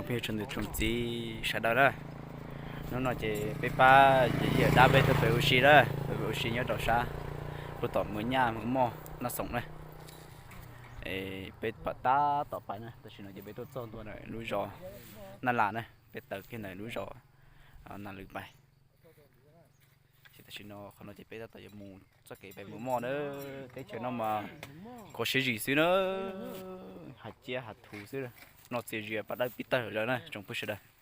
Peb yog tsoom niam tsoom txiv sawv daws na, hnub no ces peb pab yawm yij yawm dab peb tuaj pem ua si na, pem ua si nyob rau sab puag tom Mws Nyaj Mws Moj Naj Xoom na. Es peb pom tab tom pais na, tam sim no ces peb tuaj txog ntua ntawm lub zos Naj Las na, peb taws kiag ntawm lub zos Naj Lwm pais. Ces tam sim no qhov no ces peb tab tom yuav mus txoj kev pem Mws Moj na, teb chaws no mas kho siab zim xwb na, hav ciab hav thuv xwb, noj txias zias paj dawb pib tawg lawm na tsoom phooj ywg sawv daws.